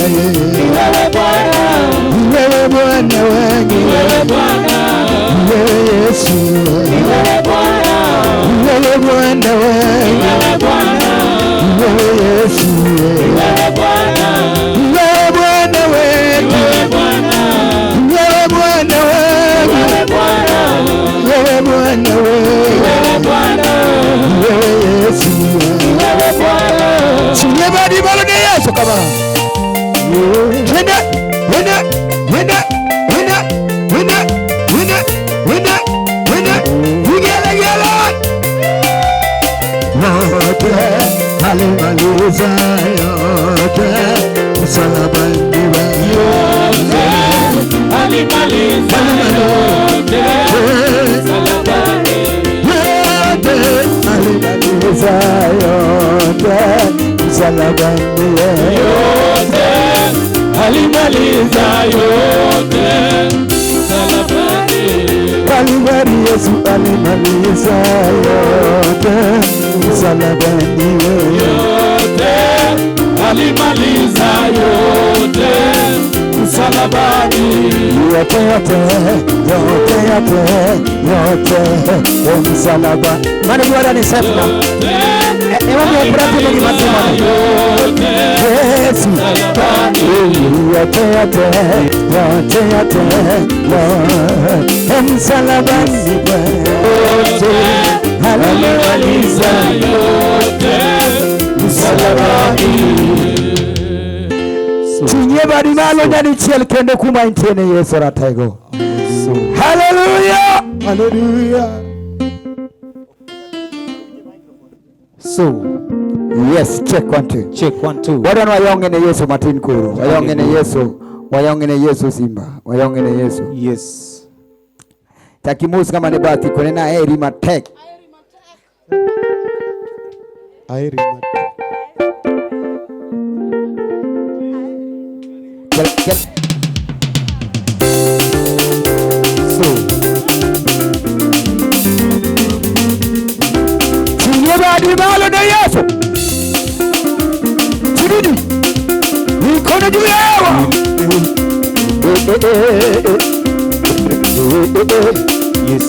Ni wewe Bwana. Ni wewe Bwana wangu. Ni wewe Bwana. Ni wewe Yesu. Ni wewe Bwana. Ni wewe Bwana wangu. Ni wewe Bwana. Ni wewe Yesu. Ni wewe Bwana. Ni wewe Bwana wetu. Ni wewe Bwana. Ni wewe Bwana wangu. Ni wewe Bwana. Ni wewe Bwana wetu. Ni wewe Bwana. Ni wewe Yesu. Ni wewe Bwana. Chinyebadi balo ne Yesu kama. Twende, twende, twende, twende, twende, twende, twende, twende. Vigelegele. Yote alimaliza yote msalabani. Yote alimaliza yote msalabani. Yote alimaliza yote msalabani. Yote alimaliza yote msalabani. Kalvari Yesu alimaliza yote msalabani. Yote alimaliza yote msalabani. Yote yote yote yote yote msalaba. Mane Bwana ni sefna. Ewa mwe prati mwe matimani. Yesu. Yote yote yote yote yote msalabani. Yote alimaliza yote msalabani. Tinye badi malo nyani chiel kendo kuma intiene Yesu ratego. Hallelujah. Hallelujah. So yes, check 1 2. Check 1 2. Wadwa wayonge ne Yesu matin koro. Wayonge ne Yesu. Wayonge ne Yesu simba. Wayonge ne Yesu. Yes. Takimus kama ne bathi konena eri matek. Aeri matek. So Chinyeba malo na Yesu. Chirudi. Mikono juu ya hewa. Yes,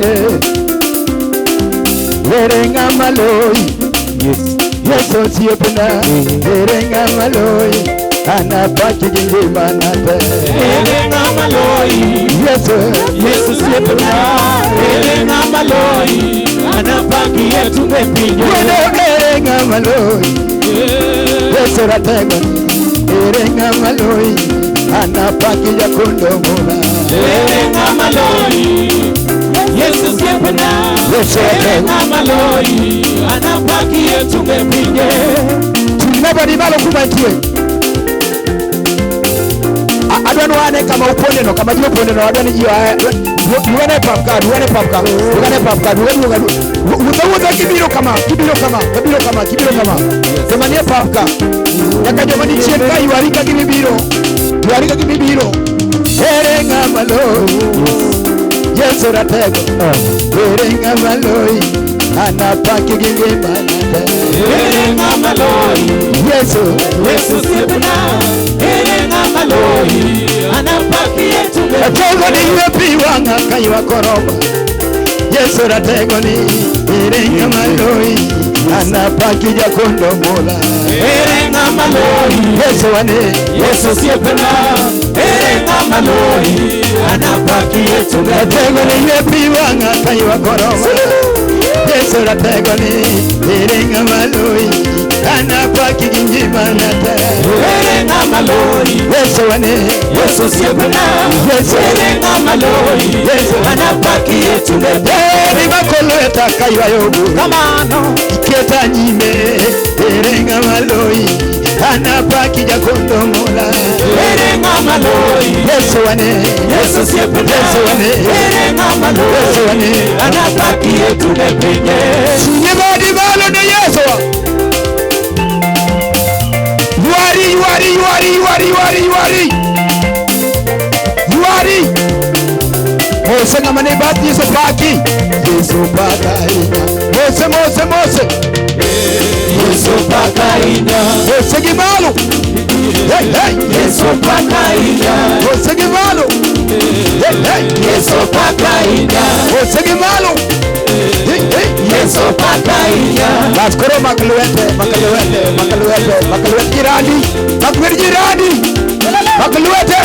yes. Erenga maloi. Yes. Yesu siepna. Erenga maloi. Anapaki jimana te. Erenga maloi. Yesu. Yesu siepna. Erenga maloi. Anapaki yetu mepinyo. Erenga maloi. Yesu ratego. Erenga maloi. Anapaki jakundo mona. Erenga maloi. Yesu siepna. Erenga maloi. Anapaki yetu mepinyo. Tunabadi malo kumatie. Adwano ane kama uponde no kama jiyo no adwano jiyo duwane papka duwane papka duwane papka duwane duwane kibiro kama kibiro kama kibiro kama kibiro kama zamani papka yakajomani chien ka yuarika kibiro yuarika kibiro erenga malo Yesu ratego erenga maloi anapaki gingimana erenga maloi Yesu Yesu siepna erenga maloi anapaki yetu ratego ni yepi wanga kaiwa koroba Yesu ratego ni erenga maloi anapaki jakondo mola erenga maloi Yesu wane Yesu siepna erenga maloi anapaki yetu ratego ni yepi wanga kaiwa koroba Yesu ratego ni erenga maloi anapaki gingimana te erenga maloi Yesu wane Yesu siepna Yesu erenga maloi Yesu anapaki yetu eri makolo etakaiwa yobu kamano iketa nyime erenga maloi anapaki jakondo mola erenga maloi Yesu wane Yesu siepna Yesu wane erenga maloi Yesu wane anapaki yetu mepinye sinyebadi malo ne Yesu yuari yuari yuari yuari yuari yuari yuari Mose ngama ne bathi Yesu paki Yesu pakaina Mose Mose Mose Yesu pakaina Mose gimalo Hey, hey. Yesu paka ida. Osegimalo. Hey, hey. Yesu paka ida. Osegimalo. Hey, hey. Yesu paka ida. Bas koro mak lwete, mak lwete, mak lwete, mak lwete jirani, mak lwete jirani, mak lwete.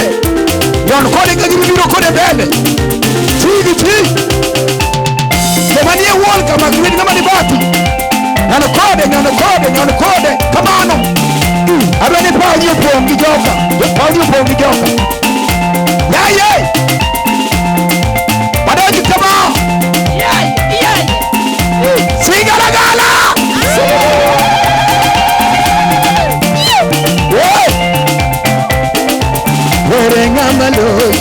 Nyon kode ka gibiro kode mbele. Ti gi ti. Joma nie wall ka mak lwete ng'ama ni bathi. Nyono kode, nyono kode, nyono kode. Kamano. Adwa ni pawni opong' gi joka. Pawni opong' gi joka. Yaye! Wadonji kama. Sigalagala! Hey! Ere ng'ama loyi,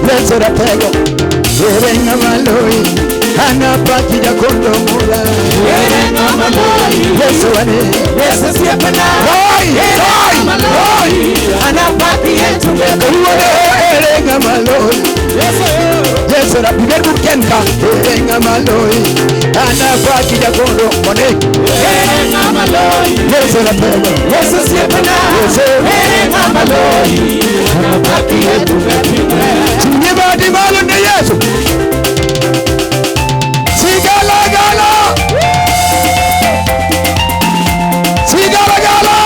Yesu ratego. Ere ng'ama loyi, anapaki jakondo mula. Ere ng'ama loyi. Yesu ane. Yesu osiepena. Oi, oi, oi. Anapaki yetu Kawuono ere ng'ama loyi. Yesu rapiger but ken ka. Ere ng'ama loyi, anapaki jakondo monek. Ere ng'ama loyi. Yesu ratego. Yesu osiepena. Yesu. Ere ng'ama loyi. Anapaki yetu Tinye badi malo ne Yesu. Sigalagala. Sigalagala.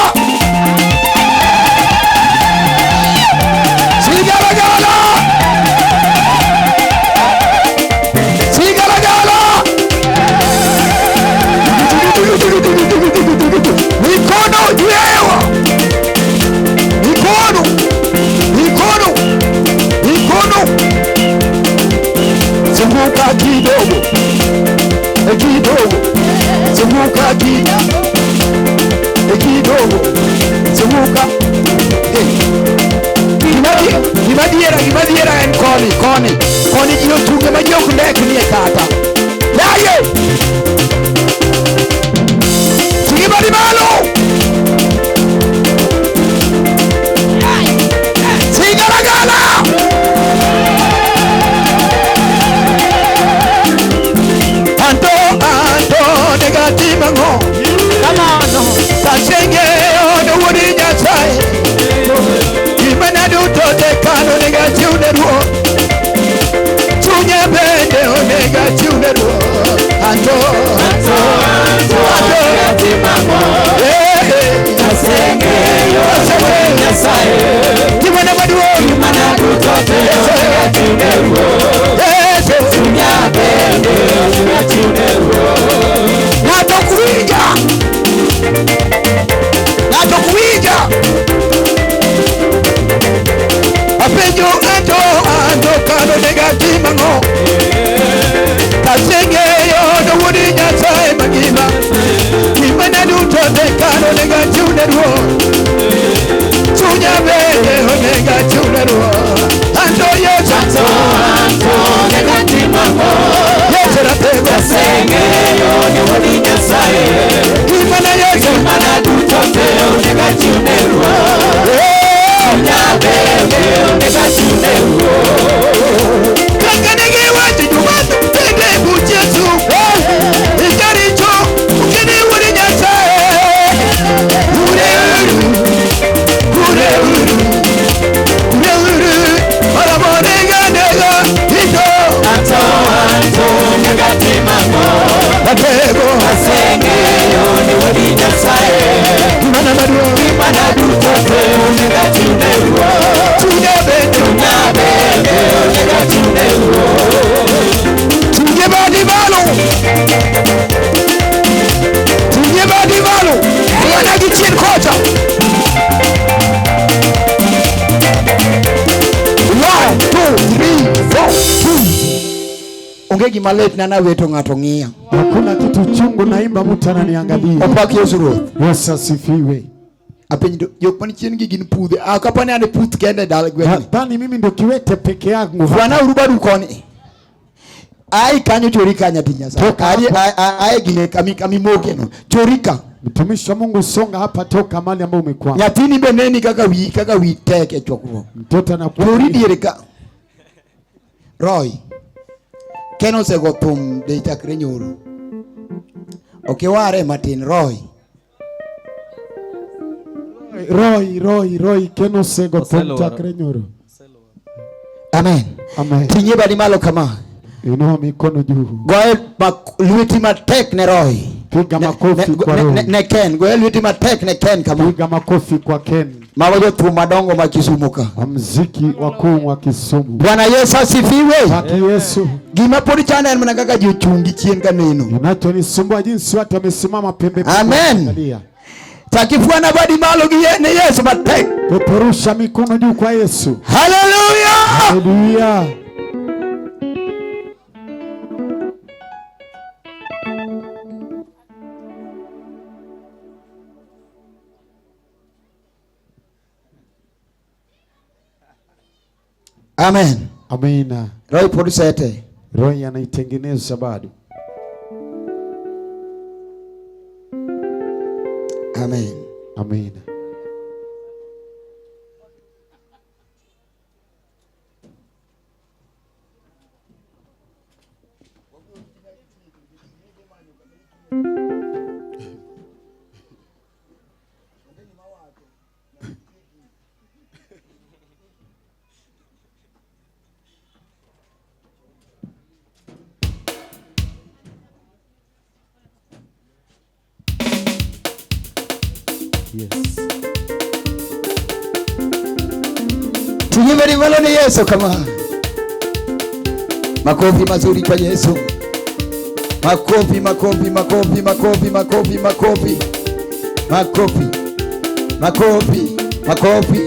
Sigalagala. Sigalagala. Mikono juu ya hewa. Mikono. Mikono. Mikono. Zunguka kidogo. Kidogo. Zunguka kidogo. Kidogo. Zunguka. Gima diera, gima diera en koni, koni. Koni ji ochunge ma ji ok ndeknie kata. Yaye! Ting'i badi malo! Sigalagala! Anto, anto, negatimango. Kamano. Kaseng'eyo ne wuod Nyasaye. Gimana duto te kano onego achiwne Ruoth. Chunya bende onego achiwne Ruoth. Anto, Anto, anto, anto, negatimang'o. eh, eh. Aseng'eyo Aseng'eyo. Nyasaye. Gimana maduong'. Gimana duto te onego achiwne Ruoth. Yesu. Chunya bende onego achiwne Ruoth. Ng'ato ok winja. Ng'ato ok winja. Apenjo anto, anto kano onego atim ang'o? Kaseng'eyo ne wuod Nyasaye mangima. Gimana duto te kano onego achiwne Ruoth. Chunya bende onego achiwne Ruoth. Anto Yesu. Anto, anto, negatimang'o. Yesu ratego. Aseng'eyo ne wuod Nyasaye. Gimana Yesu. Gimana duto te onego achiwne Ruoth. Eh. Chunya bende onego achiwne Ruoth. Kaka ne giwacho jowath bende buch Yesu. Ijaricho okene wuod Nyasaye. Kureuru, kureuru, kureuru, oromo nega nega ito. Anto, anto, negatimang'o. Ratego, Aseng'eyo ne wuod Nyasaye. gimana maduong', Gimana duto te onego achiwne Ruoth. chunya bende, Chunya bende onego achiwne Ruoth. tinge badi malo, tinge badi malo, mana gi chien kocha. One, two, three, four, two. Onge gima lit na naweto ng'ato ng'iya. Hakuna kitu chungu naimba, mtu ananiangalia. Opak Yesu Ruoth. Yesu asifiwe. Apenjo jok man chien gi gin pudhe. Ah, kapani an e puth kende e dala gweng'ni. Nadhani mimi ndio kiwete peke yangu. hapa. Bwana uru badu koni. Ai kanyo chori ka nyathi Nyasaye. Toka Ai hapo. ai gine kami kami moke no. Chori ka. Mtumishi wa Mungu, songa hapa, toka mahali ambapo umekwama. Nyathini be neni kaka wi tek e chokruok. Mtoto anakuwa Chori diere ka. Roy. Ken osego thum de chakre nyoro. Ok iware matin Roy. Roy, Roy, Roy Ken osego thum Oselwaro. chakre nyoro. Amen. Amen. Ting'e badi malo kama. Inua mikono juu. Goye lweti matek ne Roy. Piga Ne- makofi ne- kwa ne- Roy. ne Ken. Goye lweti matek ne Ken kama. Piga makofi kwa Ken. Mago jothum madongo ma Kisumu ka. Wa mziki wakuu wa Kisumu. Bwana Yesu asifiwe. Paki Yesu. Gima pod chanda en mana kaka ji ochung' gi chien ka neno. Kinachonisumbua jinsi watu wamesimama pembe pembe Amen. wakiangalia. Chakifua badi malo gi ne Yesu matek. Peperusha mikono juu kwa Yesu. Haleluya! Haleluya. Amen. Amina. Roy pod sete. Roy anaitengeneza bado. Amen. Amina. Yes. Ting'e badi malo ne Yesu kama. Makofi mazuri kwa Yesu. Makofi, makofi, makofi, makofi, makofi, makofi. Makofi. Makofi, makofi.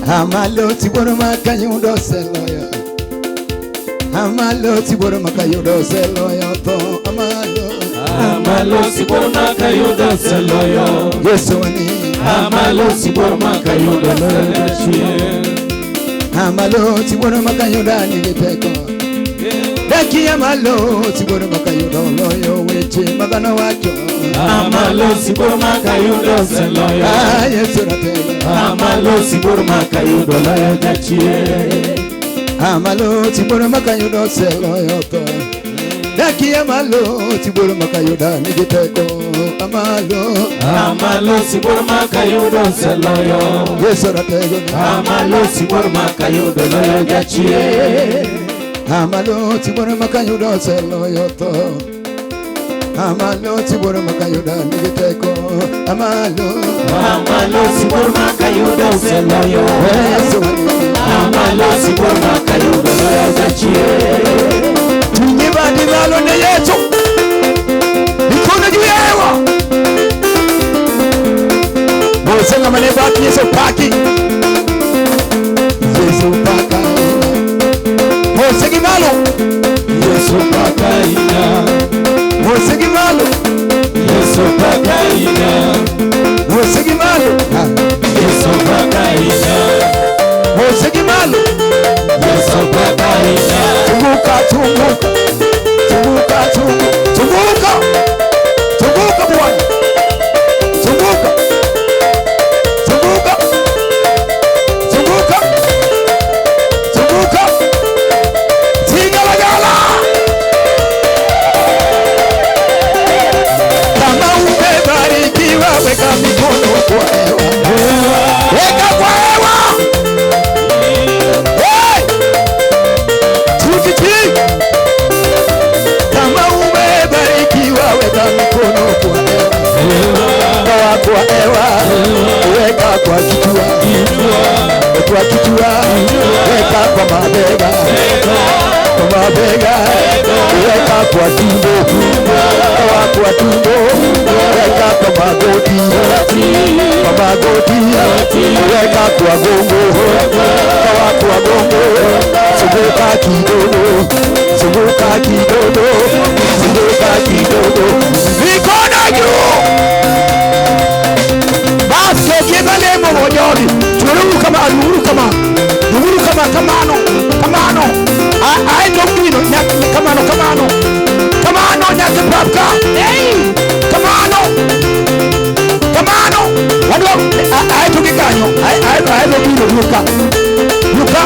Amalo tiboro makayudo seloyo. Amalo tiboro makayudo seloyo to amalo. Amalo sibuor makayudo seloyo. Yesu wani. Amalo sibuor makayudo seloyo chien. Amalo tiboro makayudo nigi teko. Daki amalo tiboro makayudo loyo weche ma dhano wacho. Amalo sibuor makayudo seloyo. Ah, Yesu ratego. Amalo sibuor makayudo loyo jachien. Amalo tiboro makayudo seloyo to. Daki amalo tiboro makayudo nigi teko. Amalo. Amalo sibuor makayudo seloyo. Yesu ratego. Amalo sibuor makayudo loyo jachien. Amalo tiboro makayudo seloyo to. Amalo tiboro makayudo nigi teko. Amalo. Amalo sibuor makayudo seloyo. Yesu wani. Amalo sibuor makayudo loyo jachien. Ting'e badi malo ne Yesu. Mikono juu ya hewa. Mose ng'ama ne bath Yesu paki. Yesu paka. Mose gi malo. Yesu pakaina. Mose gi malo. Yesu pakaina. Mose gi malo. Ah. Yesu pakaina. Mose gi malo. Yesu pakaina. Zunguka, zunguka. Zunguka, zunguka. Zunguka. Zunguka Bwana. Zunguka. Zunguka. Zunguka. Zunguka. Zigalagala. Kama umebarikiwa weka mikono kwa hewa. Weka kwa hewa. Hey! Tikiti. Kama umebarikiwa weka mikono kwa hewa. Toa kwa hewa. Weka kwa kichwa. Kwa kichwa. Weka kwa mabega. Kwa mabega. Weka kwa tumbo. Toa kwa tumbo. Weka kwa magoti. Kwa magoti. Weka kwa gongo. Toa kwa gongo. Zunguka kidogo. Zunguka kidogo. Zunguka kidogo. Mikono juu. Basi okiedha lemo jogi. Churu kama aluru kama. Luru kama kamano. Kamano. Ae to gino kamano kamano. Kamano nyaka papka. Hey! Kamano. Kamano. Wadwa ae to gikanyo. Ae ae ae to gino luka. Luka.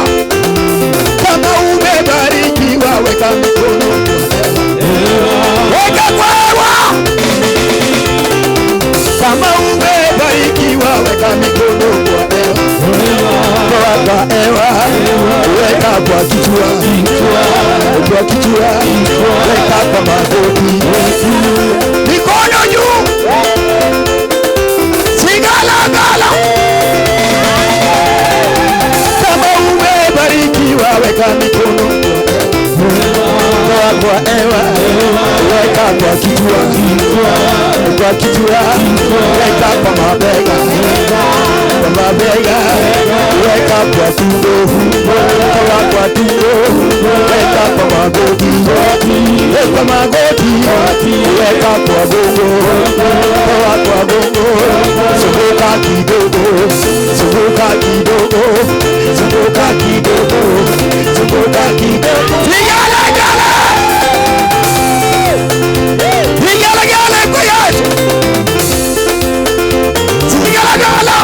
kwa kichwa, kwa kichwa, weka kwa magoti, mikono juu, sigalagala. Kama umebarikiwa weka mikono kwa hewa, weka kwa kichwa, kwa kichwa, weka kwa mabega, kwa mabega, weka kwa tumbo, weka kwa tumbo, weka kwa magoti, weka magoti, weka kwa gongo, weka kwa gongo, zunguka kidogo, zunguka kidogo, zunguka kidogo, zunguka kidogo. Vigelegele, vigelegele kwa Yesu, vigelegele.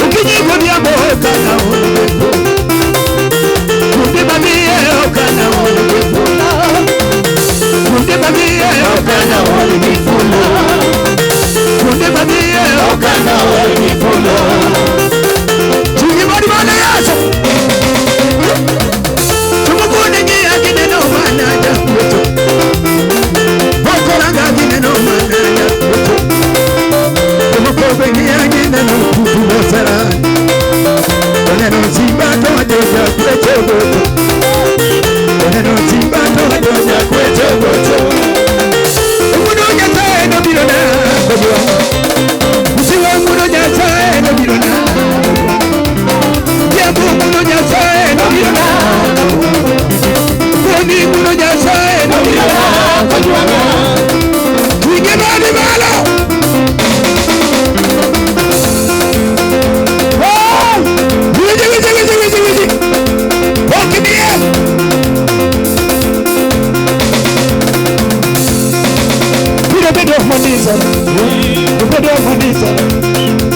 Ukinyigwa bya mboka na Oneno timba to nyakwecho gocho. Ng'uono Nyasaye nobiro na kojwa. Usiwa ng'uono Nyasaye nobiro na. Jambo ng'uono Nyasaye nobiro na. Koni ng'uono Nyasaye nobiro na kojwa. Winje badi malo. Oh! Winje, winje, winje, winje, winje. Ok miel. Biro bedo mondisore. Biro bedo mondisore.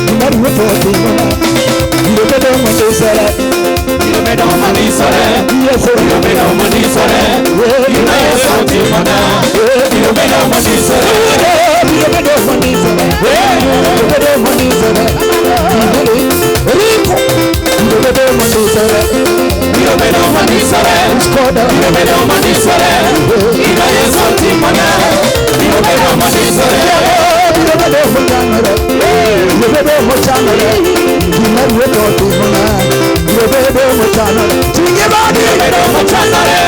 Gima ruoth otimona. Biro bedo mondisore. Biro bedo mondisore. Yesu. Biro bedo mondisore. Gima Yesu otimona. Biro bedo mondisore. Biro bedo mondisore. Biro bedo mondisore. Rico. Biro bedo mondisore. Biro bedo mondisore. Skoda. Biro bedo mondisore. Gima Yesu otimona. Biro bedo mondisore. Biro bedo mochanore. Biro bedo mochanore. Gima ruoth otimona. Biro bedo mochanore. Tinge badi. Biro bedo mochanore.